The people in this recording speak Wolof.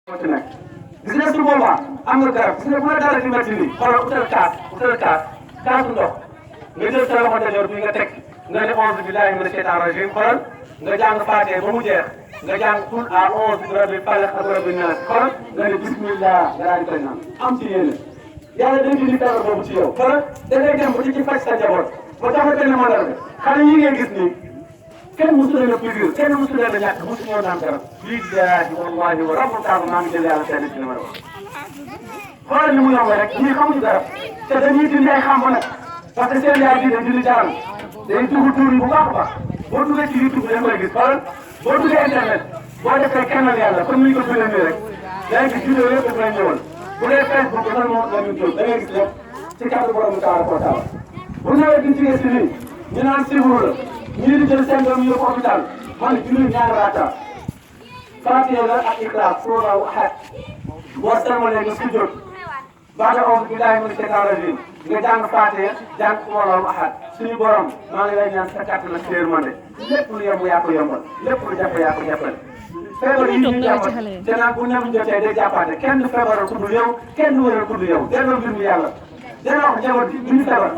moo ci nekk gis nga su boobaa am nga garab gis nga bu la dara di métti nii xoolal utal kaasu ndox nga jël sa loxo ndeyjoor bi nga teg nga ne 11 billahi mina shaytaan rajim xoolal nga jàng Faatiha ba mu jeex nga jàng qul a'uuzu bi rabbil falaq ak rabbin naas xoolal nga ne bismillah nga daal di koy naan am ci yéene yàlla day dindi feebar boobu ci yow xoolal da ngay dem ba ci faj sa njaboot ba jox la benn mandarga xale yi ngeen gis nii kenn mosu leen a piqûre kenn mosu leen a ñàkk mosu ñoo naan garab billahi wallahi wa rabbul kaaba maa ngi jël yàlla seen ci li ma wax xoolal ni mu yombee rek ñii xamuñu garab te dañuy dindi ay xam nag parce que seen yaay bii dañ dindi jaram day dugg tuuri bu baax a baax boo duggee ci YouTube da nga koy gis xoolal boo duggee internet boo defee kennal yàlla comme ni ñu ko bindee nii rek da ngay gis vidéo yëpp daf lay ñëwal bu dee Facebook lan moo la ñu jóg da ngay gis lépp ci kàddu borom taala ko taala bu ñëwee biñ ci si nii ñu naan siwru la ñii di jël seen doom yóbbu hôpital man julli ñaari raaka Faatiha la ak Ixlaas Allahu ahad boo sëlmalee nga sujjóot baada auzu billahi mina shaytaani rajim nga jàng Faatiha jàng Allahu ahad suñu borom maa ngi lay ñaan sa kàttan ak sa yërmande lépp lu yomb yaa ko yombal lépp lu jafe yaa ko jàppale feebar yi ñu jàppat te naan bu ñam jotee day jàppaate kenn du feebaral ku dul yow kenn du wéral ku dul yow delloo mbir mi yàlla delloo wax njaboot bi ñu feebar